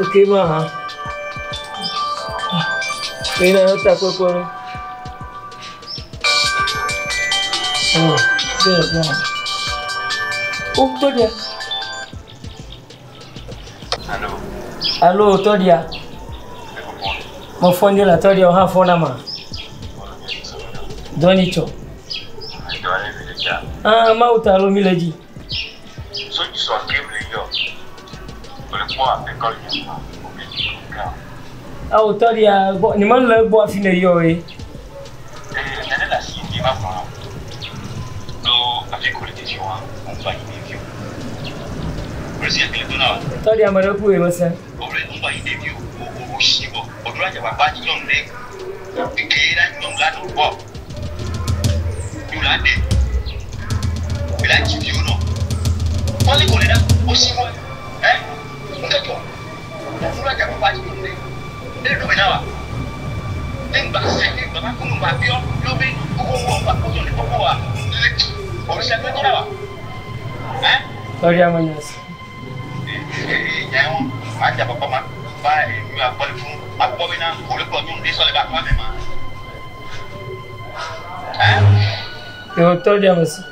Ok, ma. Ina ta kpekpe. Oh, bẹ́ẹ̀ bẹ́ẹ̀. Ó tọ́jà. Allô, Alo, tọ́jà. Mo fọ́n ní la tọ́jà ọ̀hán fọ́n náà mà. Dọ́ni tsọ. Ah, máa ta ló mi lè di. Ceux qui sont les gars, le poids, l'école, Ah, tọ́jà gbọ́ ni mo ń lọ gbọ́ àfi lè yọ e. Et la cité va prendre. Donc, avec les décisions, on va y vieux. Le siècle de là, Tọ́jà mọ̀ kú èèmọ̀ sẹ́. on va y vieux, au chibo, au droit, il y a pas de nom, et là, nous, là, nous, bon. Nous, là, mais là, tu vieux, non. On les connaît là, aussi, moi. Hein? On t'a dit, on l'a dit, on va y et nous, là, Hein? Tọ́jà mọ̀ yẹn sẹ́. Yo tọ́jà mọ̀ sẹ́.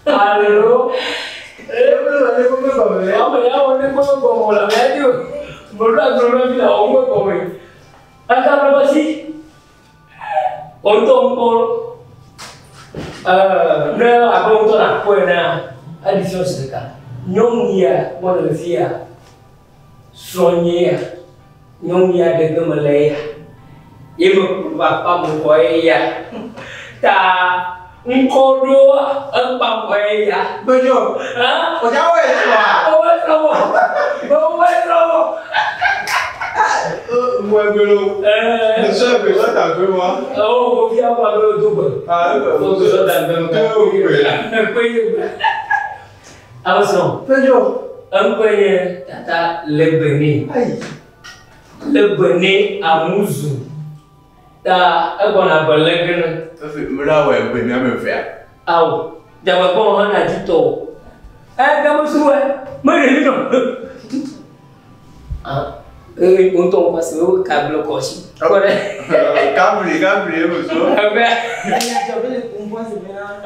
Allo. Bonjour. Hein? O já wẹ̀ sọ à. Owó sọ̀wọ́. Owó sọ̀wọ́. Mo ẹgbẹ́ ló. Ṣé ẹgbẹ́ sọ́tà gbé wa? Owó mo fi àwọn àgbẹ̀ tó gbẹ̀. Mo fi sọ́tà gbẹ̀ mọ́. Pé yé gbẹ̀. Àwọn sọ̀. Bonjour. Ŋkɔe nye tata Lebene. Ayi. Lebene Amuzu. Ta egbɔna be lé ge ne. Efe mi la wɔ egbe mi ame evea. Awo, dzagbagba hã na dzi tɔ o. Ɛ gamesuwɛ, meɖe mi nɔ. Ah, ee ŋutɔ parce que wo kable kɔ si. Kɔ ɖe. Kabli kabli ye muso. Ɛbɛ.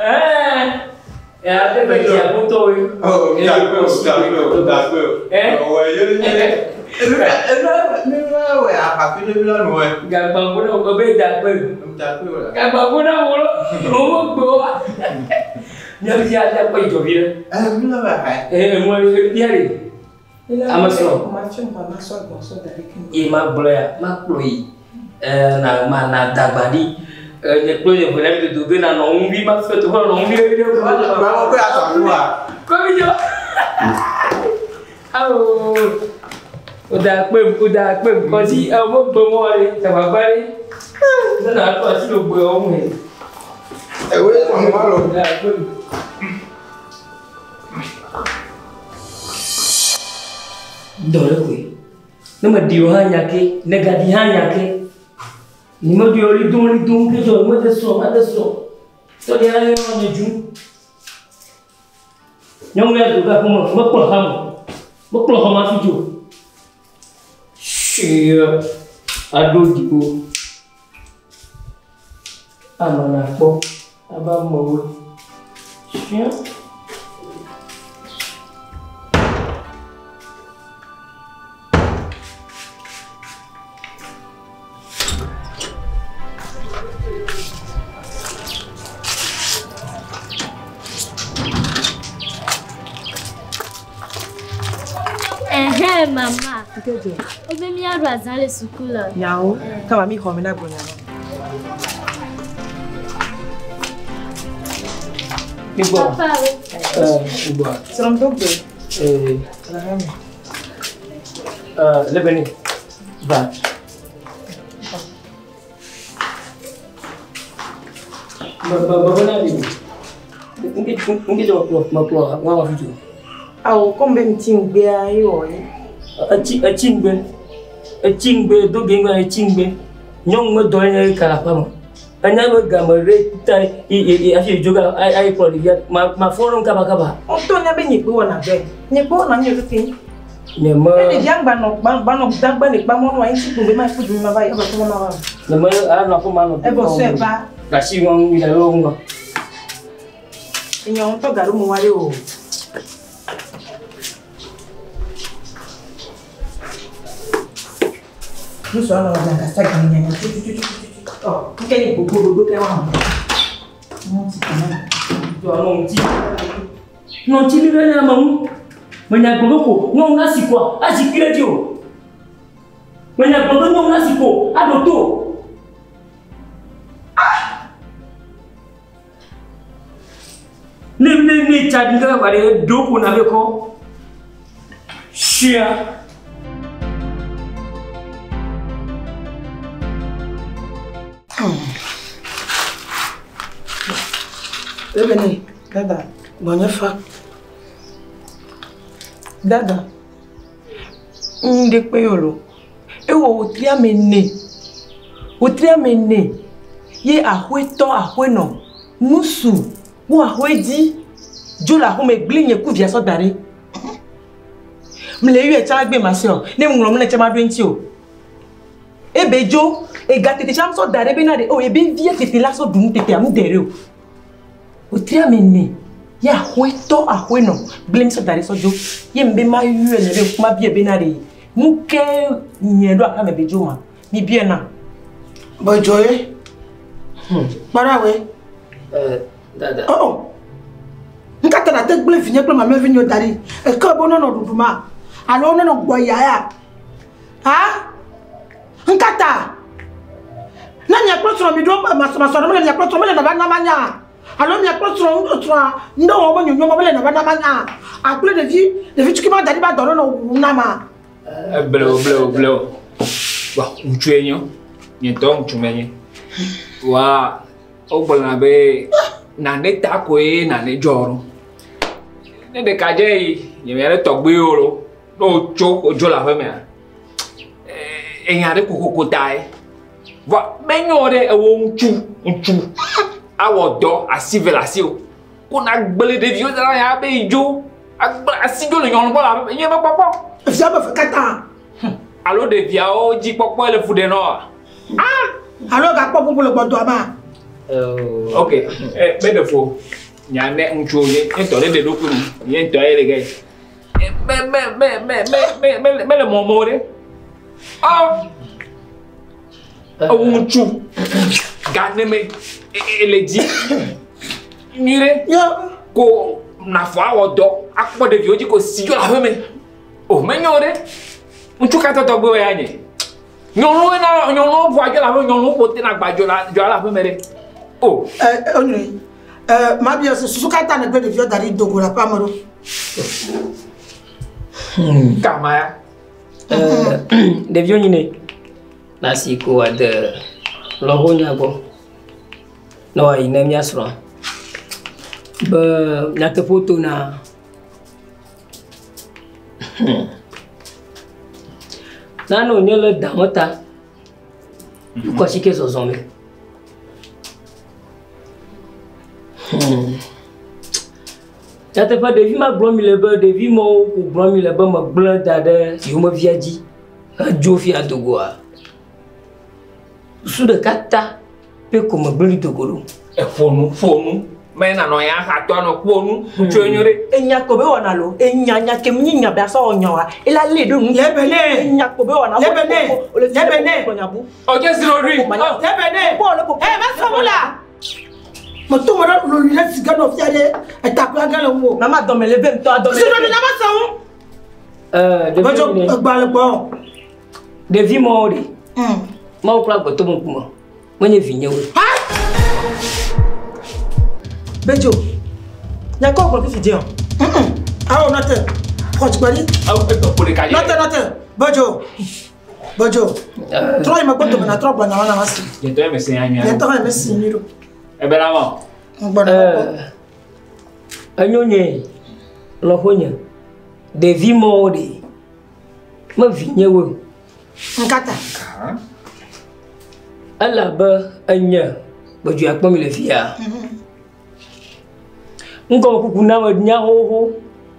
Ɛɛ. Ya te be dzia ŋutɔ ye. Oh, dakpe o, dakpe o, dakpe o. Eh? Ɔwɔ ye nye. Enu mi la wɔ afi ɖe mi la nu wɛ. Gagbagbo na wo be dakpe. Dakpe o la. Gagbagbo na wo lo. Wo gbe wa. Míaƒe ya míakpɔ dzidzɔvi ɖe. Ɛ mi la wɔ ha. Ee emu bia ɖe. Ame srɔ̃. Ye ma gblɔ ya, ma kplɔ yi. Ɛɛ na ma na dagba ɖi. Ee nye kple nye ʋe na mi dodo ge na nɔ ŋuvi ma fɛ to nɔ ŋuvi ɖe ɖe. Báwo kó yà sọ fún wa. Kɔmi jɔ. Awo. O da kpe o da kpe kɔsi ɛ mo gbe mɔ ɖe dzagbagba ɖe. Ne na tɔ asi ɖo gbe wɔm he. Ẹ̀wé sọ̀rọ̀ wà lọ. O da kpe. Dɔ ɖe koe. Ne me ɖi wo hã nya ke, ne gaɖi hã nya ke. Ni me ɖi wo li dom li dom ke zɔ, me de srɔ̃, ma de srɔ̃. Tɔ ɖe ya yɔ nye dzu. Nyɔnu ya do ga ƒome, mekplɔ xa me. Mekplɔ xɔ ma fi dzo. Shia, aɖo dziƒo. Ame nakpɔ abe amewoe. Shia. Ɛhɛn mama. Wobe míaɖu azã le suku le. Nyawo, kama mi xɔ me na gblɔ nya na. Migbɔ. Papa we. Ɛɛ migbɔ. Srɔ̃ do gbe. Ee ɛɛ lebeni va. Ba ba ba na bi. Nke nke jɔ kplɔ mekplɔ wa wa fi dzo. Awo kɔm be ŋuti ŋgbea ye wɔ ye. Etsi etsi ŋgbe. Etsi ŋgbe do ge ŋgbe etsi ŋgbe. Nyɔnu me dɔ nye ka le aƒe me. Enya be game ɖe ta yi yi hafi dzo ga ayi kplɔ ɖevia ma ma fɔ ɖom kabakaba. Ŋutɔ nya be nye kpe wɔna dɔe. Nye kpe wɔna nye keke. Nye me. Ne ɖevia ŋgba nɔ gba gba nɔ dagba le kpa mɔnua ye ŋuti kpo be ma kpe dome ma va yi ebe kpe ma va. Nye me anɔ aƒe ma nɔ. Evɔ sɔe va. Gasi ŋu ŋu yi ɖe wo ŋu. Enye ŋutɔ gaɖo mo wa ɖe o. Nusɔ nɔ gasa gbe nya nya tututututu. Ɔ nke ni gbogbo gbogbo kɛ wa hã. Ŋuti kama. Jɔ nɔ ŋuti. Nɔ ŋuti mi ɖe ame ŋu. Menya gblɔ be ko nyɔnu la si koa azi kpi ɖe dzi o. Menya gblɔ be nyɔnu la si ko aɖo to. Ne ne ne tsa ɖi kaka ɖe ɖo ko na be kɔ. Sia. Ebene. Dada. Gbɔnye fa. Dada. Ŋɖe kpe yɔ lo. Ewɔ wòtri ame ene. Wòtri ame ene. Ye aƒetɔ aƒenɔ. Nusu ku aƒedzi. Dzo le aƒeme gblẽ nye ku via sɔ da ɖi. Mle yɔe tsã gbe ma se o. Ne ŋlɔ nu ne tsã ma ɖo eŋuti o. Ebe dzo ega tete tsã sɔ da ɖe bena ɖe o ebe vie tete la sɔ ɖu nu tete amu de ɖe o. Wòtri ame ene. Ye aƒetɔ aƒenɔ gblẽ mi sɔ da ɖi sɔ dzo. Ye mi be ma yɔe ne be ma bia bena ɖe. Nu ke nye ɖo aƒeme be dzo ma. Mi bia na. Bɔdzɔ ye. Kpara we. Ɛɛ dada. Oh. Nkata na te gblẽ vinye kple mamlɛ vinye da ɖi. Eke be wonɔ ɖuɖu ma. Alo wonɔ gbɔ ya ya. Ha? Nkata. Ne mia kple srɔ̃ mi ɖo masɔmasɔ ɖe mele mia kple srɔ̃ mele nava na ma nya. Alo mia kple srɔ̃ srɔ̃a ŋɖe wɔm be nyonyo ma mele nava na ma nya. Agblẽ ɖevi ɖevi tukui ma da ɖi ba dɔ ɖe nɔ wuwu na ma. Blewo blewo blewo. Wa ŋutsue nyo. Nye ŋutɔ ŋutsu menye. Wa wogblɔna be nane ta koe nane dzɔ ɖo. Ne ɖekadze yi nye mia ɖe tɔgbuiwo lo. Ne wotso wodzo le aƒemea, enya ɖe kokoko tae. Va menyo ɖe ewo ŋutsu ŋutsu awɔ dɔ asi ve le asi o. Ko na gblẽ ɖeviwo da ɖe ya be yi dzo agblẽ asi dzo le nyɔnu gbɔ le aƒe nye be kpɔkpɔ. Efia be fe katã. Alo ɖeviawo dzi kpɔkpɔ le fu ɖe nɔa. Ah! Alo gakpɔ bubu le gbɔdɔa ma. Ok, be ɖe fo. Nya ne ŋutsuwo nye nye tɔ ɖe ɖe ɖokui nu. Nye ŋutɔ ye le ge. Me me me me me me me le mɔmɔ ɖe. Ah! Ewu ŋutsu ganeme ele dzi nyui ɖe ko nafɔ awɔ dɔ akpɔ ɖeviwo dzi ko si dzo le aƒe me. O menyo ɖe. Ŋutsu katã tɔgbe ya nye. Nyɔnuwo na nyɔnuwo ƒo adzo le aƒe nyɔnuwo ƒo tena gba dzo la dzo le aƒe me ɖe. O. Ɛ onui. Ɛ mabia susu katã ne gbe ɖeviwo da ɖi dogo le aƒea me ɖo. Kama ya. Ɖeviwo nyi ne. Nasi ko wòade lɔƒo nya gbɔ ne wòayi ne míasrɔ̃ be nyateƒe tona. Nane wònye le dame ta kɔ asi ke zɔzɔ me. Nyateƒe ɖevi ma gblɔm mi le be ɖevi mawo ko gblɔm mi le be megblẽ da ɖe yomevia dzi hedzo fia dogoa. Susu ɖeka ta pe ko megblẽ ɖi dogo ɖo. Eƒo nu ƒo nu. Me nanɔ ya xatɔ nɔ ƒo nu. Ŋutsu enyo ɖe. Enya ko be wɔna lo. Enya nya ke mi nya be asɔ wɔ nya wa. Ela le ɖo nu. Lebene. Enya ko be wɔna. Lebene. Lebene. Oje zero ri. Lebene. Eh, ma sɔ la. Me to me ɖe loli ɖe sika nɔ fia ɖe etakua gã le ŋu. Mama dɔme le be ŋutɔ adɔme. Sika mi la ma sɔ ŋu. Bɛtɔ egba le gbɔ. Ɖevi mawo ɖe. Mawu kple agbetɔ be ŋkume. Menye vinyewoe. Bɛtɔ, nyakɔ gblɔ fifi dze o. Awo nɔte. Xɔtsikpɛli. Nɔte nɔte. Bɛtɔ. Bɛtɔ. Trɔ yi megbe dome na trɔ gblɔ nyawo na ma si. Nyetɔ ye me se nya nyuia. Nyetɔ ye me si nyui ɖo. Ebe la mɔ. Ŋgbɔna. Enyo nye lɔƒo nye. Ɖevi mawo ɖe. Me vinyewoe o. Nkata. Elabe enye gbedzoe akpɔ mi le fia. Ŋgɔme kuku na me nya xoxo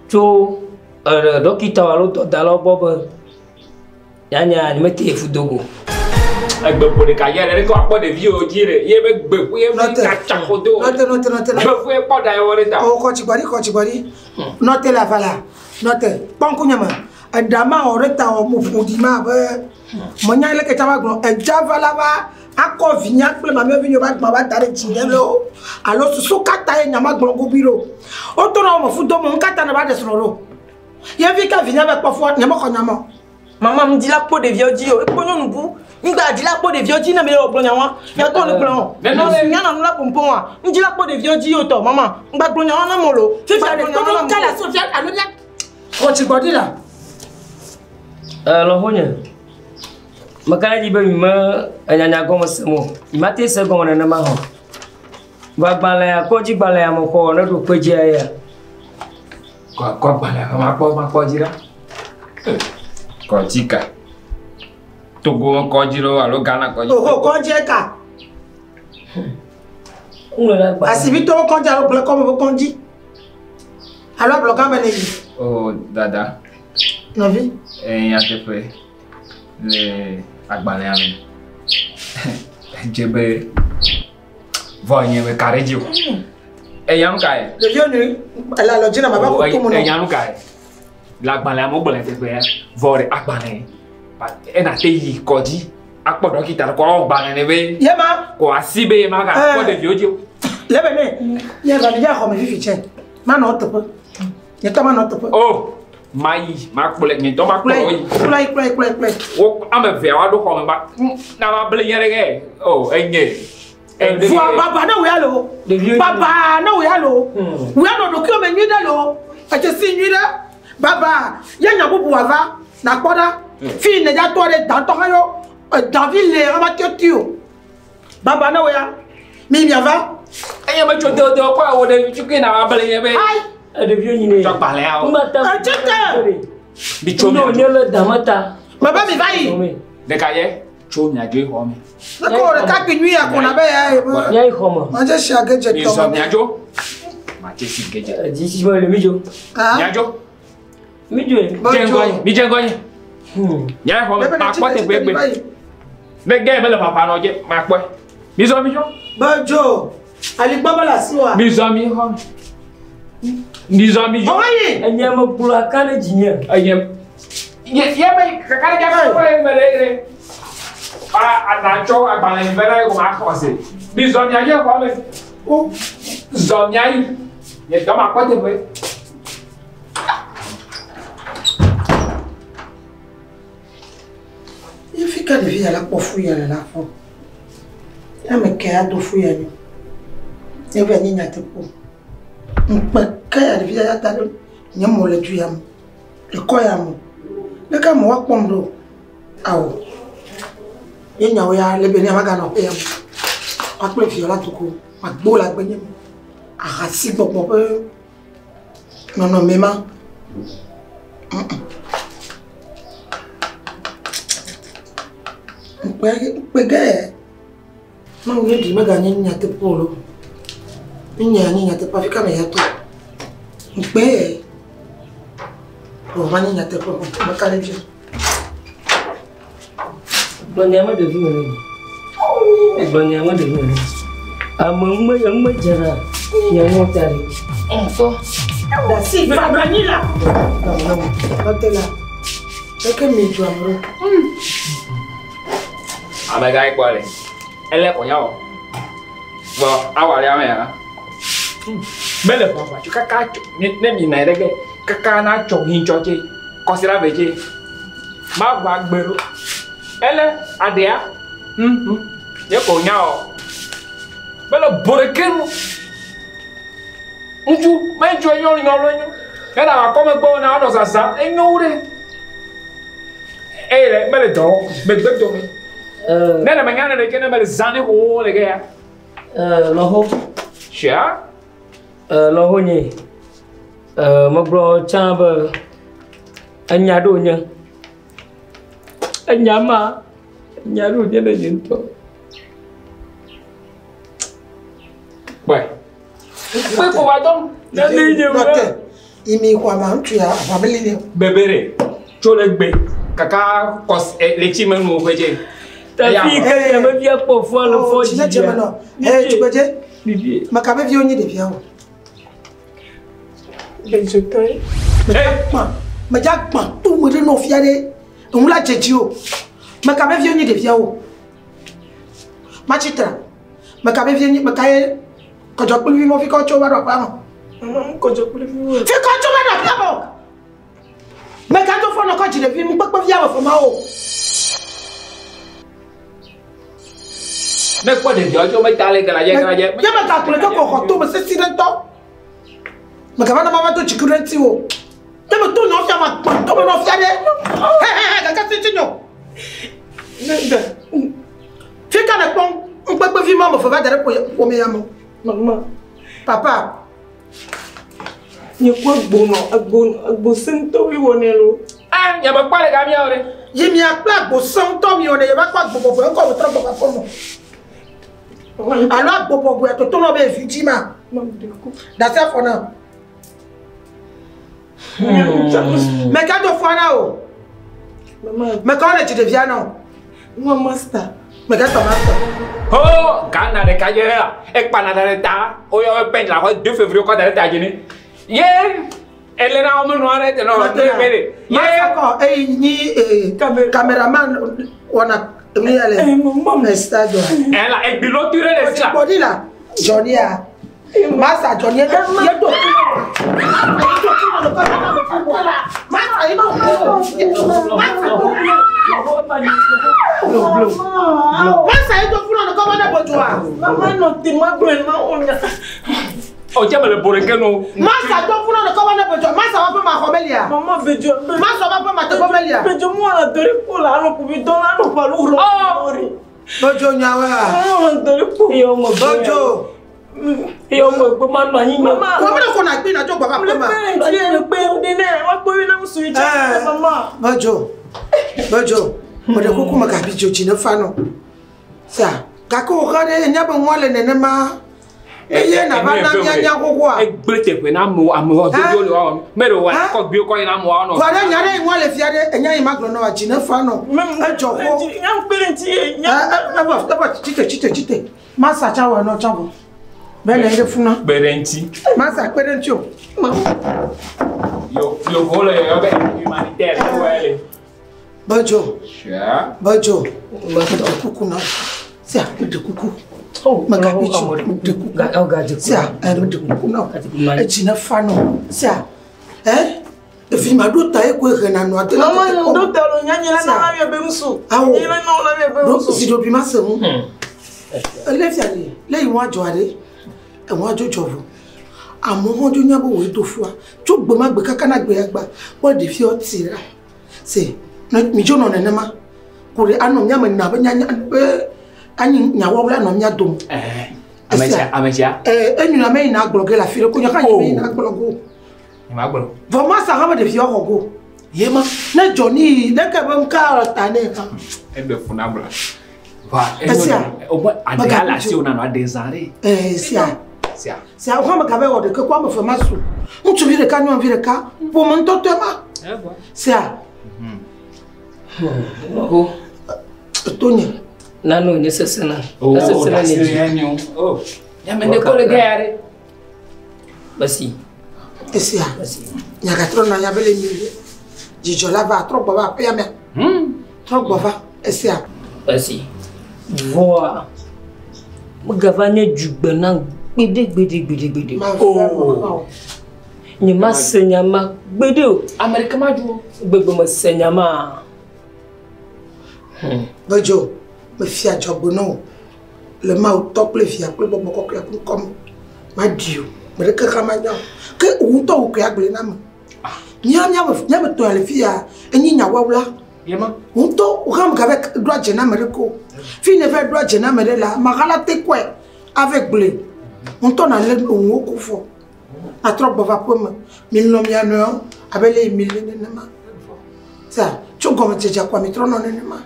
tso dɔkitawo alo dɔdalawo gbɔ be nyanya nye mete fu dogo. Egbe ƒo ɖeka ya ɖe ko akpɔ ɖeviwo dzi ɖe ye be gbe ƒo ye be katsa ƒo do. Nɔte nɔte nɔte. Gbe ƒo ye kpɔ ɖa ye wɔ ɖe ta. O xɔtsikpɛli xɔtsikpɛli. Nɔte le afa la. Nɔte kpɔnku nye me. Eɖa ma wɔ ɖe ta wɔ mo ƒo ɖi ma be menya leke tsa va gblɔ edza va la va akɔ vinya kple mamia vinyo va gbã va da ɖe dzi nye lo alo susu katã ye nyama gblɔ gobi ɖo wotɔ na wo me fu do me ŋkata ne va ɖe srɔ̃ ɖo yevi ke vinya va kpɔ fua nye mexɔ nyama. Mama ŋdi la kpɔ ɖeviawo dzi o ekpɔ nyɔnu bu ŋgba dzi la kpɔ ɖeviawo dzi ne mi le wɔ gblɔ nyawa nyatɔ ne gblɔ o nyana nu la pompon wa ŋdi la kpɔ ɖeviawo dzi o tɔ mama ŋgba gblɔ nyawa na mo lo. Fifia ɖe kpɔ kala sofia alo nya xɔtsigbɔɖi la. Lɔƒo nye meka ɖe dzi be mi me enyanya gɔme sem o mi ma te se gɔme nenema hã va gbalẽa kɔdzi gbalẽa me xɔ ne ɖo kpe dzia ya. Kɔ kɔ gbalẽa ma kpɔ ma kpɔ dzi ɖa. Kɔdzi ka. Togo kɔdzi ɖo alo Ghana kɔdzi. Oho kɔdzi ka. Asibitɔwo kɔdzi alo gblẽ kɔme be kɔdzi. Alo ablɔgã be ne yi. O dada. Nɔvi. Nyateƒe le agbalẽa me. Edze be vɔ nye me ka ɖe dzi o. Eya nu kae? Ɖeviwo nui ele alɔ dzi na baba ko to mo nɔ. Eya nu kae? Le agbalẽa me wogblɔ nyateƒe ya. Vɔ ɖe agbalẽ ena te yi kɔdzi akpɔ dɔkita kɔ awɔ gbalẽ ne be. Ye ma. Kɔ asi be ye ma ga kpɔ ɖeviwo dzi o. Le be ne nye va mi xɔ me fifi tsɛ. Ma nɔ teƒe. Nye tɔ ma nɔ teƒe. O mayi ma kplɔe nye tɔ ma kplɔ yi. Kplɔe kplɔe kplɔe kplɔe. Wo ame evea wa ɖo xɔ me ba na ma ble nye ɖe ke o enye. Fua baba ne wòya lo. Baba ne wòya lo. Wòya nɔ ɖokuiwò me nyui ɖe lo. Edze si nyui ɖe. Baba ye nya bubu wòava nakpɔ ɖa. Fi ne dza tɔ ɖe dantɔ hã yɔ davi le ava tiɔti o. Baba ne wòya. Mi miava. Eye me tso do do kɔ wo ɖe tukui na ma ble nye be. Ɖeviwo nyi ne. Tsɔ gbalẽawo. Etsite. Mi tso mi. Nye le dame ta. Baba mi va yi. Ɖeka ye. Tso miadzo yi xɔ me. Ne ko ɖeka kpi nyui ya ko na be ya ye be. Miayi xɔ me. Madze si age dze Mi tɔ zɔ me. miadzo. Madze si ge dze. Dzi si me le mi dzo. Ah. Miadzo. Mi dzo. Dze ŋgɔ nyi. Mi dze ŋgɔ nyi. Miayi xɔ me. Makpɔ teƒe gbe. Ne ge mele ƒaƒã nɔ dze makpɔe. Mi zɔ mi dzo. Bedzo. Aligbɔ be le asi wa. Mi zɔ mi xɔ me. Mi zɔ mi dzo. Ɔwɔ yi. Enye me kplɔ aka ɖe dzinye. Enye. Ye ye me kaka ɖe dze me le me le le. Ba anatsɔ agbalẽ yi vɛ na ye ko ma xɔ se. Mi zɔ miayi xɔ me. O. Zɔ miayi. Nye dɔ makpɔ teƒe. Ye fi ka ɖevi ya la kpɔ fu ya le la fɔ. Ame ke ado fu ya nyo. Ye va nye nyateƒe. Ŋkpɛ ke ya ɖevi ya da ɖo nye mo le du ya me. Le kɔ ya me. Leke amewo akpɔm ɖo? Awo. Ye nyawo ya le be ne maganɔ aƒe ya me. Woakple via la doko. Magbo le agbe nye me. Ahasi gbɔgbɔ ƒe nɔnɔme ma. Ŋkpɛ ŋkpɛ ge. Mawu ne ɖi meganye nyateƒe o lo. Ne nye nye nyateƒe afi ka me ya to. Ŋkpɛ ye. O ma nye nyateƒe o. Meka ɖe dzi. Gblɔ nya me ɖevi me ne. Gblɔ nya me ɖevi me ne. Ame ŋume ŋume dzena nye ŋu ta ɖi. Ŋkɔ. Dasi fa ɖo anyi la. Nɔte la. Leke mi dzɔ ame ɖo? Ame gã yi kpɔ le. Ele kɔ nya wɔ. Vɔ awa ɖe ame ya. Mele ƒaƒã tso kaka tso ne mi na yi ɖe ge kaka na tsɔ hintsɔ tse kɔsi ɖe ave tse. Ma gba gbe ɖo. Ele aɖea. Ye ko nya wɔ. Mele bo ɖeke nu. Ŋutsu me ŋutsu enyo nyɔnu enyo. Ne na akɔ megbe na anɔ zazã enyo wu ɖe. Eye le mele dɔ wɔm megbe dome. Ne le menya ne ɖeke ne mele zã ne xoxo le ke ya. Lɔho. Sia. Lɔho nye. Megblɔ tsã be enya ɖo nye. Enya ma enya ɖo nye le nye ŋutɔ. Kpɔe. Kpɔe ko wa dɔn. Nɔte. Imi xɔ ama ŋutsu ya aʋa meli ne. Bebere tso le gbe kaka kɔs le tsi me nu ƒe dze. Tafi ke nye me via kpɔ fua le fɔ dzi. Tsi ne dze me nɔ. Ee tugbedze. Meka be viwo nyi ɖeviawo. Bedzotɔe. Medza gbã to me ɖe nɔ fia ɖe. Eŋu la dze dzi o. Meka be viwo nyi ɖeviawo. Matsitra. Meka be viwo nyi meka ye kɔdzɔkplivi mɔ fi kɔ tso va ɖo aƒea me. Mama mu kɔdzɔkpliviwo. Fi kɔ tso va ɖo aƒea me. Meka do fɔ nɔ kɔ dzi ɖevi nukpekpe via me fɔ ma o. Ne kpɔ ɖeviawo tso meta le gladze gladze. Ye meka kplɔe ke kɔ xɔ to me sesi ɖe ŋutɔ. Meka va na ma va do dziku ɖe ŋuti o. Ne me to nyɔ fia ma gbã to me nɔ fia ɖe. Hehehe gake sisi nyɔ. Fi ka ne kpɔ ŋkpekpe vi ma me fɔ va da ɖe ƒome ya me. Mama. Papa. Nye kpɔ agbo nɔ agbo agbo sẽŋutɔ mi wɔ nɛ lo. Ah, nye me kpɔ le gamia o ɖe. Yi mia kple agbo sẽŋutɔ mi wɔ nɛ ye va kpɔ agbo bɔbɔe ŋkɔ wòtrɔ gbɔ va fɔ mɔ. Alo agbo bɔbɔe toto nɔ be vi dzi ma. Dasi afɔ na. Meka do fɔ na o. Meka wole dzi ɖevia na o. Nwa master. Meka tɔ master. Ho, Ghana ɖeka dze ɖe la, ekpana da ɖe ta, woyɔ be pɛn la xɔ 2 février kɔ da ɖe ta dzi ne. Ye ele na wɔme nua ɖe te nɔ ne be ɖe. Ye Master kɔ eyi nyi cameraman wɔna enu ya le. Stade. Ela egbilo tu ɖe le si la. Gbɔdi la Johnny a. Master Johnny ye do ye do. Master ye do. Master do. Master ye do funu ne kɔ va ne bɔjɔa. Mama nɔ te ma gblɔe ma wo nya. O tse mele bo ɖeke no. Master do funu ne kɔ va ne bɔjɔa. Master wa ƒe ma xɔ melia. Mama bedzo. Master wa ƒe ma teƒe melia. Bedzo mu wɔna dɔ ɖe kpo la anɔ kubi dɔ la anɔ kpa lu hlɔ. Bɔjɔ nyawoa. Anɔ dɔ ɖe kpo. Bɔjɔ. Eyo me gbe ma nɔ anyi. Mama. Wọ́n bẹ̀rẹ̀ kó na gbé ìnájọ́ gbàgbà pé ma. Le pe ŋuti le pe ŋuti nɛ wa kpɔ bi na musu yi tsa. Mama. Bɔjɔ. Bɔjɔ. Meɖe kuku megabi dzo dzi ne fa nɔ. Sia, gake wò hã ɖe enya be nua le nenema. Eye nava na míanya xoxoa. Egblẽ teƒe na amewo, amewo dodo le woawɔ. Me ɖe wò akɔ gbewo kɔ yi na amewo nɔ. Vɔ ɖe nya ɖe nua le fia ɖe enya yi magblɔ na wòa dzi ne fa nɔ. Edzɔ xo. Evɔ evɔ tsite tsite tsite. Masa tsa wɔ nɔ tsa vɔ. Bɛ le ɖe funa. Kpe ɖe ŋuti. Masa kpe ɖe ŋuti o. Yo yovo le yɔyɔ be humanitaire ne wɔ ele. Bɔjɔ. Sia. Bɔjɔ. Meɖe kuku na. Sia meɖe kuku. Megabi tso meɖe kuku. Sia meɖe kuku na. Edzi ne fa nɔ. Sia. Ɛ evi ma ɖo ta ye koe hena nɔa te. Mama ɖo ta lo nya nye la na la be ŋsu. Awo. Nye la na la be Ɖo ŋsu. zi ɖoɖoe ma se ŋu. Ele fia ɖe le yi ŋua dzɔa ɖe eŋua dzo dzɔ vɔ. Amewo hã dzo nya be wòe do fua. Tso gbe ma gbe kaka na gbe ya gba kpɔ ɖeviawo ti la. Se ne midzo nɔ nenema ko ɖe anɔ mía me na be nyanya be anyi nyawɔwɔ anɔ mía dome. Ame sia ame sia. Ɛɛ enyu ame yina gblɔ ge le afi ɖe ko nye hã nye me yina gblɔ go. Nye ma gblɔ. Vɔ masa hã be ɖeviawo xɔ go. Ye ma ne dzɔ ni leke be ŋka ta ne hã. Egbe fu na gblɔ. Va Esia. enyo o be aɖe le asi wo na nɔ aɖe zã ɖe. Ɛɛ sia. Sia. Sia wo hã megabe wɔ ɖeke ko ame eve ma su. Ŋutsuvi ɖeka nyɔnuvi ɖeka ƒome ŋutɔtɔe ma. Sia. Ho. Etonye. Nanu nye sese na. Oh, Esese na nye dzi. enyo. Oh. Nyame ne ko le ge ya ɖe. Basi. Esia. Nyagatrɔ nɔ anya be le mi ɖe. Dzidzɔ la va trɔ gbɔ va aƒea mea. Trɔ gbɔ va esia. Basi. Vɔa. Megava nye dzugbe na gbeɖe gbeɖe gbeɖe gbeɖe. Oh. Nye ma se nya ma gbeɖe o. Ame ɖeke ma dzo. Gbegbe me se nya ma. Bedzo, mefia dzɔgbe na wò le Mawu tɔ kple via kple gbɔgbɔ kɔkɔea ƒe ŋkɔ me. Maɖi o. Ame ɖeke hã manya o. Ke wò ŋutɔ wò koe agblɔe na ame. Mía míame míame tɔ̃ ya le fi ya enye nyawɔwla. Wò ŋutɔ wò hã megava ɖo adze na ame ɖeke o. Fi ne va ɖo adze na ame ɖe la, ameha la te kɔe ava gblɔe. Wò ŋutɔ nalé nuwo ko fɔ. Atrɔ gbɔ va aƒeme. Milɔ̃ mia nɔewo abe le yi mi le nenema. Sia tso gɔmedzedzea koa mitrɔ nɔ nenema.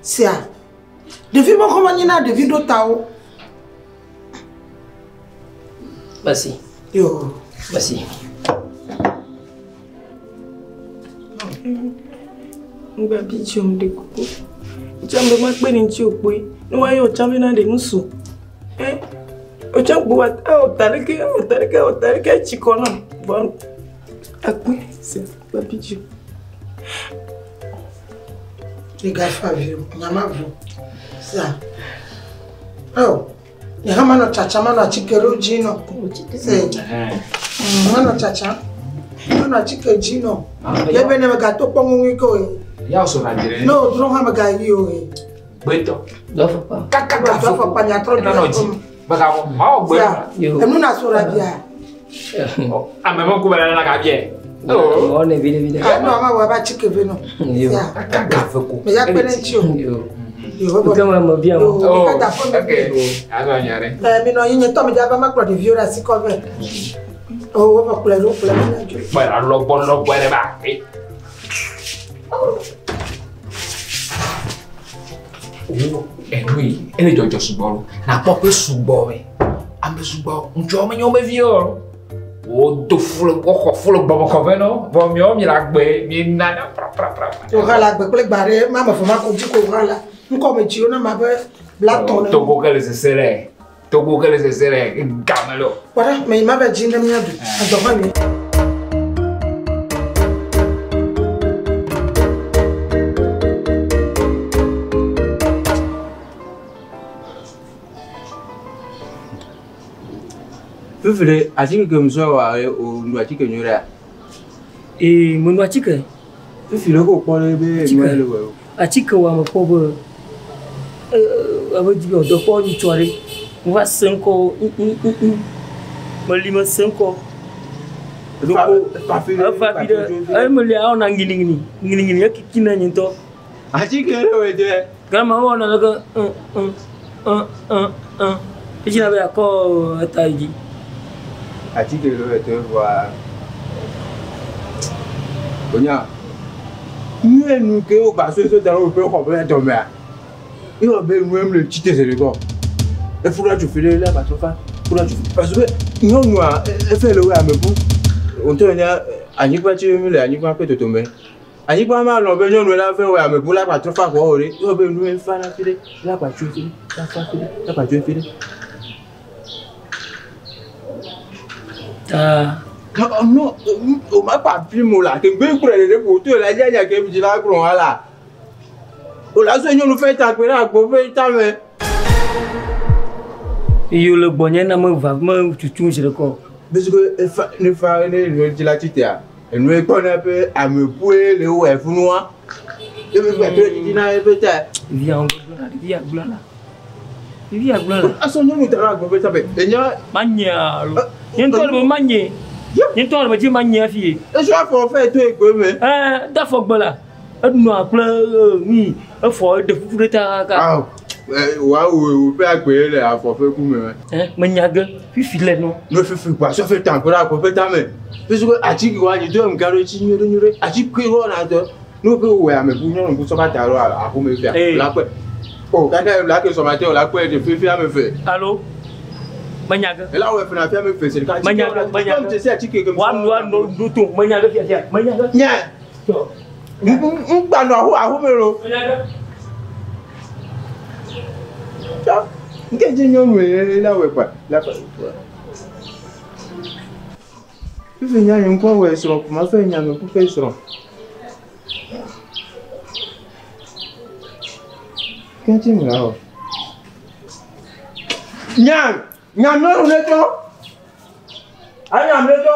Sia ɖevi me xɔ menye na ɖevi ɖo tawo. Basi. Yo. Basi. Ngba bi dzo ɖe kuku. Tsã be makpe ɖe ŋuti o kpoe. Ne woayɔ tsã be na ɖe ŋusu. Ɛ otsã gbo wa ewɔ ta ɖeke ewɔ ta ɖeke ewɔ ta ɖeke etsi kɔ nam. Vɔ akpe se gba bi dzo. Migafa vi o, nya ma vɔ. Sia. Eo, nye hã manɔ tsatsa manɔ atike ɖewo dzi nɔ. Se. Manɔ tsatsa. Manɔ atike dzi nɔ. Ye be ne megato kpɔ ŋuŋui ke o ye. Ya sɔ na dzre. Ne wòdrɔ hã megayi o ye. Gbetɔ. Dɔfɔkpa. Kaka Dɔfɔkpa nyatrɔ Nana nɔ dzi. Baka ma wɔ gbe. Sia. Enu na so ɖe bia. Ame me ku be nana ka bia. Oh. Ne vi vi. Anu ama wɔ ebe atike ve nɔ. Sia. Kaka ve ko. Meya kpe ɖe ŋuti o. Yo. Yo. Ke me me bia mo. Oh. Kada fɔ me. Okay. Azɔ nya ɖe. Ɛ minɔ anyi nye tɔ mi dza va makplɔ ɖeviwo ɖe asi kɔ vɛ. O wova kplɔe ɖo kplɔe ɖo nya dzo. Kpɔ la lɔgbɔ lɔgbɔ ɖe ba. Wo enu yi ele dzɔdzɔ sugbɔ lo. Nakpɔ ƒe sugbɔ me. Ame sugbɔ ŋutsuawo menye wo me viwo o. Wodo fu le woxɔ fu le gbɔgbɔkɔƒe nɔ. Vɔ miawo mi le agbe mi nana prapra. Wo hã le agbe kple gba ɖe ma me fɔ ma ko dzi ko hã la. Ŋkɔ me dziwo na ma be blatɔ ne. Togo ke le sese ɖe. Togo ke le sese ɖe game lo. Kpɔ ɖa me yi ma va dzi ne mía ɖu. Adɔ hã mi. Fifi ɖe atike ke musɔ wa ye o nu atike nyui ɖea? Ee, menu atike. Fifi ɖe ko kpɔ ɖe be nua le wɔ o. Atike wa me kpɔ be abe dzi be dɔ kpɔ nyitsɔ ɖe. Mo va se ŋkɔ meli me se ŋkɔ. Efa fi ɖe. Efa fi ɖe. Eye meli awɔna ŋginiŋgini ŋginiŋgini ekiki na nye ŋutɔ. Atike ɖe wòe dze. Gama wɔna leke ŋ ŋ ŋ ŋ ŋ. Edzi na be akɔ eta yi dzi. Atike ɖe wòe dze vɔa. Onya. Nu enu ke wo ba so so da wo pe xɔ be dɔmea. Ewɔ be nu em le tsi te se ɖe kɔ. Efu la tso fi ɖe la ba trɔ fa. Fu la tso fi. Parce que nyɔnua efe le wo ame bu. Ŋutɔ nya anyigba tsi mi le anyigba ƒe totome. Anyigba ma lɔ be nyɔnu la fe wɔ ame bu la ba trɔ fa kɔ o ɖe. Ewɔ be nu fa la fi ɖe la ba tso fi ɖe la fa fi ɖe la ba tso fi ɖe. Ta. No, o ma pa fi mo la ke gbe kple ɖe ɖe ƒo to la dza nya ke dzi la gblɔ wa la. O la so nyɔnu fɛ ta kpe ɖe agbo ƒe tame. Iyo le gbɔnye na me va me tutu zi ɖe kɔ. Parce que efa ne fa ne nu dzi la tsitea. Enu ekpɔ ne be ame bue le wɔ efunua. Ebe gbe to dzi na ebe ta. Via gblɔ la, via gblɔ la. Via gblɔ la. Aso nyɔnu ta ɖe agbo ƒe tame. Enya. Manye alo. Nye ŋutɔ le me manye. Nye ŋutɔ le me dzi manye hafi ye. Esu afɔ fɛ to egbe me. Ɛɛ, da afɔ gbe la. Enɔa kple nui efɔ eɖe fufu ɖe ta kaka. Awo. Wa wo ƒe agbe le afɔ ƒe ku me. Menya ge fifi le nɔ. Ne fifi kpa sɔ fe ta kpe ɖe agbo ƒe tame. Parce que atsi wa nyi to ŋka ɖo tsi nyuie ɖe nyuie ɖe. Atsi kue wɔ na dɔ. Ne woƒe wɔ ame bu nyɔnu bu sɔ va da ɖo aƒome fia. La kpe. O kaka la ke sɔ ma te o la kpe ɖe fifi ame fe. Alo. Menya ge. Ela wɔ fena fia ame fe se ɖeka. Menya ge. Menya ge. Wa nu wa nɔ nu to menya ge fia fia. Menya ge. Nye. Ŋgba nɔ aho aƒome lo. Menya ge. Tɔ. Nke dzi nyɔnu ye la wɔ kpa. La kpa. Fifi nya nye ŋkɔ wɔ srɔ̃ kuma fe nya me kufe srɔ̃. Kɛntɛ mi la wɔ. Nyam, nyam nyɔnu ne tɔ. A nyam ne tɔ.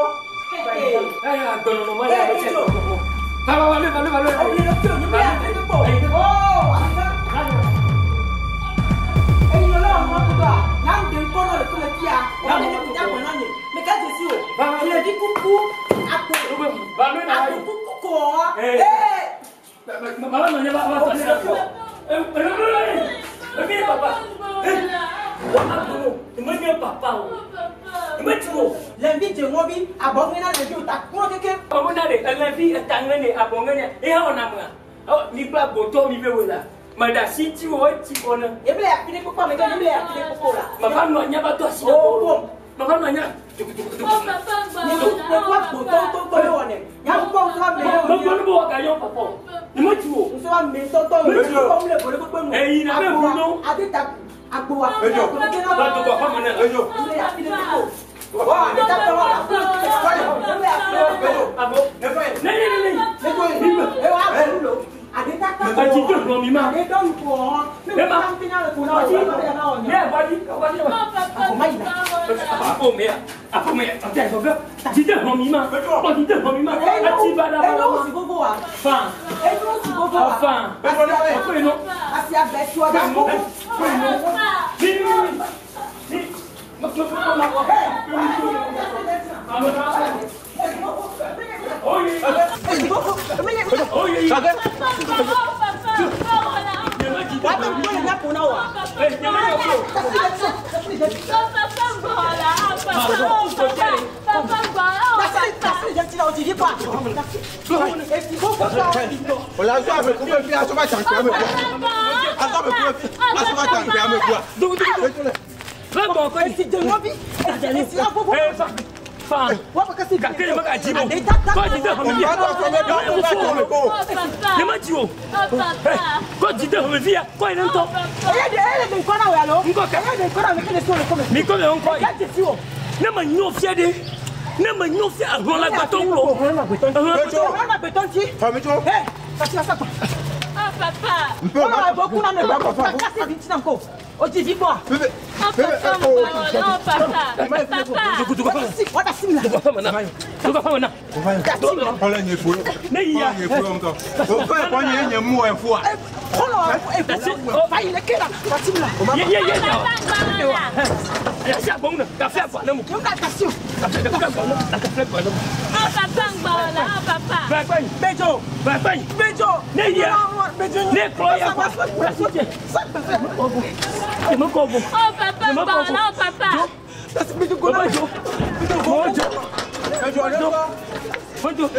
Nedzo.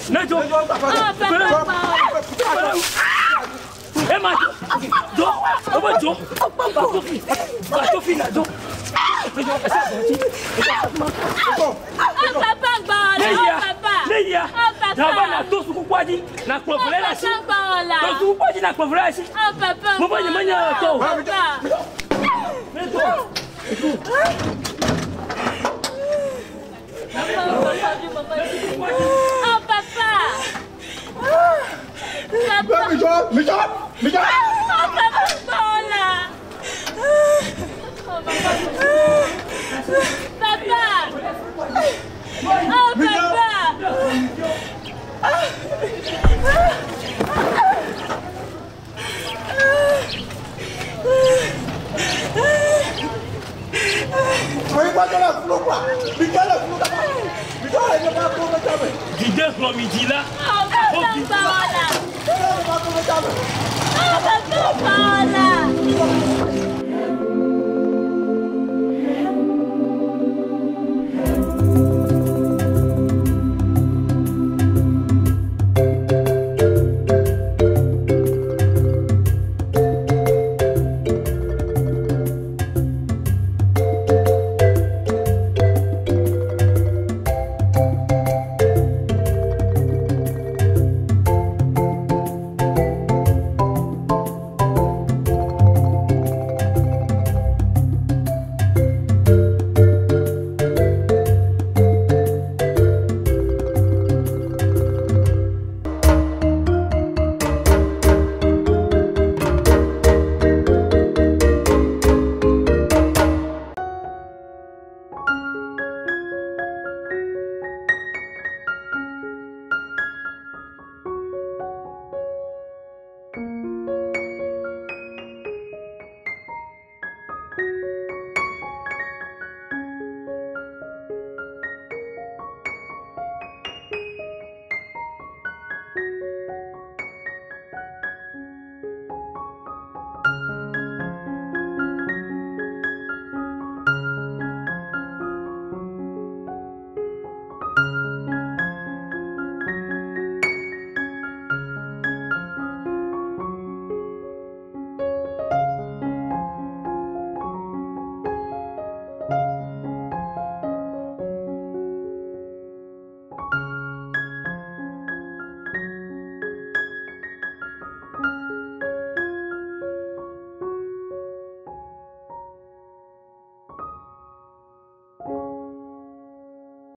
Nedzo. Ema dzo. Dzo. Obe dzo. Batofi. Batofi na dzo. Papa gbɔla. Neya. Papa. Neya. Papa. Daba na to suku kwadzi. Na kplɔ vle la si. Papa gbɔla. To suku kwadzi na kplɔ vle la si. Papa. Mo be nye menye tɔ o. Papa. Oh papa. Papa. Mijo, Mijo, Mijo. Oh papa gbɔla. Oh papa. Papa. Oh papa. Dide xlɔ mi dzi la. Oh papa gbɔla.